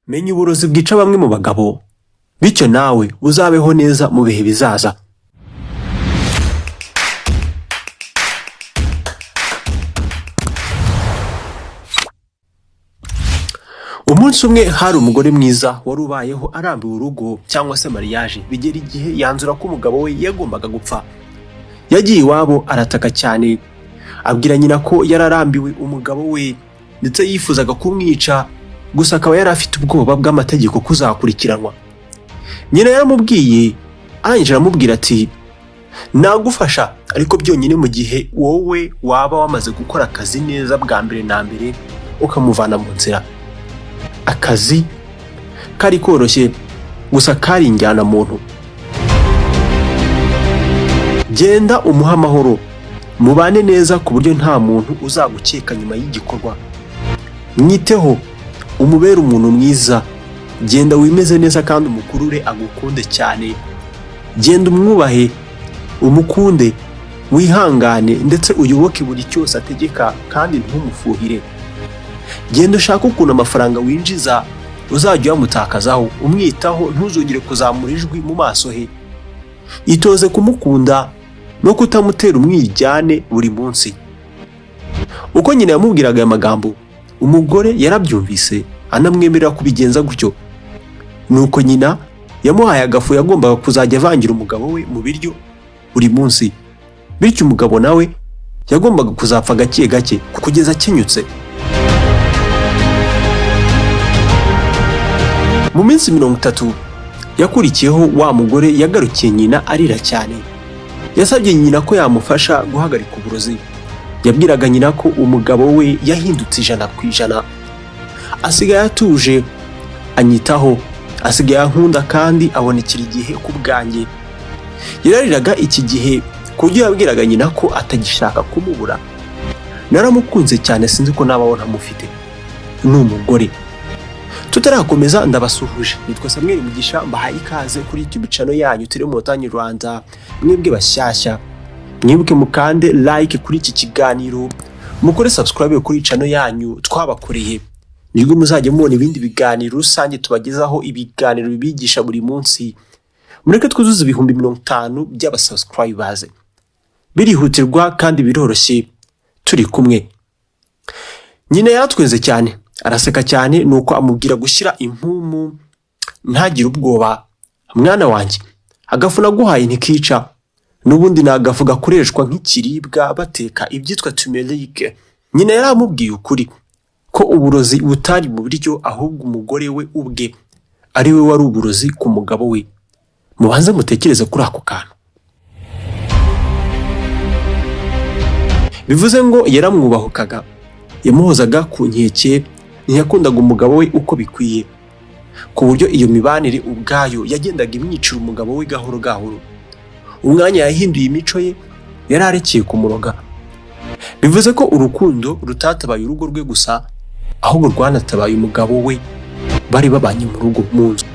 Menya uburozi bwica bamwe mu bagabo, bityo nawe uzabeho neza mu bihe bizaza. Umunsi umwe hari umugore mwiza wari ubayeho arambiwe urugo cyangwa se mariage, bigera igihe yanzura ko umugabo we yagombaga gupfa. Yagiye iwabo arataka cyane, abwira nyina ko yararambiwe umugabo we ndetse yifuzaga kumwica, gusa akaba yari afite ubwoba bw'amategeko kuzakurikiranwa. Nyina yaramubwiye, arangije aramubwira ati: "Nagufasha ariko byonyine mu gihe wowe waba wamaze gukora akazi neza bwa mbere na mbere ukamuvana mu nzira." Akazi kari koroshye gusa kari injyana muntu. Genda umuhe amahoro, mubane neza ku buryo nta muntu uzagukeka nyuma y'igikorwa. Mwiteho, umubere umuntu mwiza, genda wimeze neza kandi umukurure agukunde cyane. Genda umwubahe, umukunde, wihangane ndetse uyoboke buri cyose ategeka kandi ntumufuhire. Genda ushake ukuntu amafaranga winjiza uzajya uyamutakazaho, umwitaho, ntuzongere kuzamura ijwi mu maso he. Itoze kumukunda no kutamutera umwiryane buri munsi. Uko nyina yamubwiraga aya magambo, umugore yarabyumvise anamwemerera kubigenza gutyo. Nuko nyina yamuhaye agafu yagombaga kuzajya avangira umugabo we mu biryo buri munsi, bityo umugabo nawe yagombaga kuzapfa gake gake kugeza akenyutse. Mu minsi 30 yakurikiyeho, wa mugore yagarukiye nyina arira cyane. Yasabye nyina ko yamufasha guhagarika uburozi. Yabwiraga nyina ko umugabo we yahindutse 100%, asigaye atuje, anyitaho, asigaye ankunda kandi abonekera igihe ku bwanjye. Yarariraga iki gihe ku buryo yabwiraga nyina ko atagishaka kumubura. "Naramukunze cyane, sinzi ko nabaho ntamufite." Ni umugore. Tutarakomeza, ndabasuhuje, nitwa Samuel Mugisha, mbahaye ikaze kuri YouTube channel yanyu turi mu Rwanda. Mwebwe bashyashya, mwibuke mukande like kuri iki kiganiro, mukore subscribe kuri channel yanyu twabakoreye, nibwo muzajya mubona ibindi biganiro rusange tubagezaho, ibiganiro bibigisha buri munsi. Mureke twuzuze 50,000 by'abasubscribers, birihutirwa kandi biroroshye, turi kumwe. Nyina yaratwenze cyane, araseka cyane, nuko amubwira gushyira impumu, ntagire ubwoba. "Mwana wanjye, agafu naguhaye ntikica, n'ubundi ni agafu gakoreshwa nk'ikiribwa bateka ibyitwa turmeric." Nyina yari amubwiye ukuri ko uburozi butari mu biryo, ahubwo umugore we ubwe ari we wari uburozi ku mugabo we. Mubanze mutekereze kuri ako kantu. Bivuze ngo yaramwubahukaga, yamuhozaga ku nkeke, ntiyakundaga umugabo we uko bikwiye, ku buryo iyo mibanire ubwayo yagendaga imwicira umugabo we gahoro gahoro. Umwanya yahinduye imico ye, yari arekeye kumuroga. Bivuze ko urukundo rutatabaye urugo rwe gusa, ahubwo rwanatabaye umugabo we bari babanye mu rugo, mu nzu.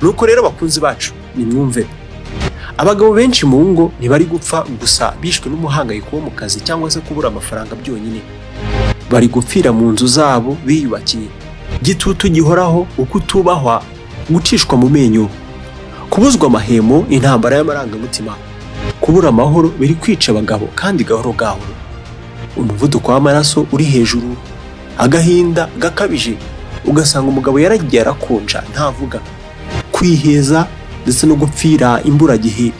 Nuko rero bakunzi bacu, nimwumve: abagabo benshi mu ngo ntibari gupfa gusa bishwe n'umuhangayiko wo mu kazi cyangwa se kubura amafaranga byonyine, bari gupfira mu nzu zabo biyubakiye. Gitutu gihoraho, uko utubahwa, gucishwa mu menyo, kubuzwa amahemo, intambara y'amarangamutima, kubura amahoro biri kwica abagabo kandi gahoro gahoro. Umuvuduko w'amaraso uri hejuru, agahinda gakabije, ugasanga umugabo yaragiye arakonja ntavuga, kwiheza ndetse no gupfira imburagihe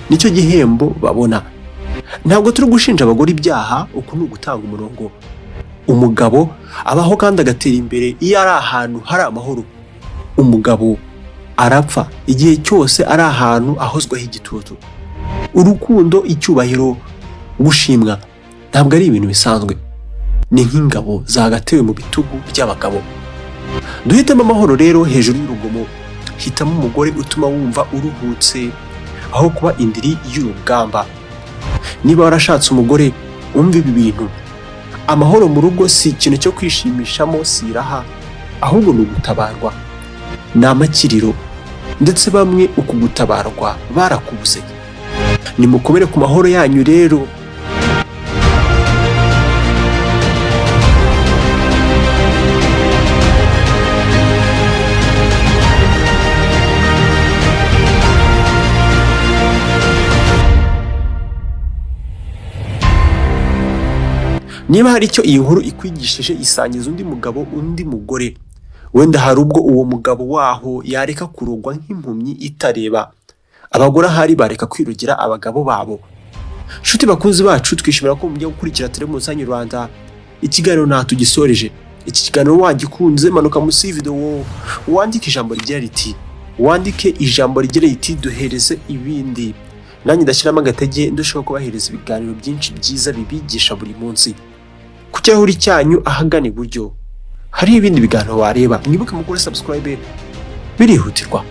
nicyo gihembo babona. Ntabwo turi gushinja abagore ibyaha, uku ni ugutanga umurongo. Umugabo abaho kandi agatera imbere iyo ari ahantu hari amahoro. Umugabo arapfa igihe cyose ari ahantu ahozwaho igitutu. Urukundo, icyubahiro, gushimwa ntabwo ari ibintu bisanzwe, ni nk'ingabo zagatewe mu bitugu by'abagabo. Duhitemo amahoro rero hejuru y'urugomo. Hitamo umugore utuma wumva uruhutse aho kuba indiri y'urugamba. Niba warashatse umugore, umva ibi bintu: amahoro mu rugo si ikintu cyo kwishimishamo, si iraha, ahubwo ni ugutabarwa, ni amakiriro, ndetse bamwe uku gutabarwa barakubuze. Nimukomere ku mahoro yanyu rero. Niba hari icyo iyi nkuru ikwigishije, isangiza undi mugabo, undi mugore. Wenda hari ubwo uwo mugabo waho yareka kurogwa nk'impumyi itareba. Abagore ahari bareka kwirugira abagabo babo. Nshuti bakunzi bacu, twishimira ko mujya gukurikira Telemusanyi Rwanda. Ikiganiro nta tugisoreje. Iki kiganiro wagikunze, manuka munsi y'ivideo wandike ijambo rigira riti "Duhereze ibindi". Nanjye ndashyiramo agatege ndushaho kubahereza ibiganiro byinshi byiza bibigisha buri munsi. Ku kirahuri cyanyu ahagana iburyo hariho ibindi biganiro wareba. Mwibuke mukore subscribe, birihutirwa.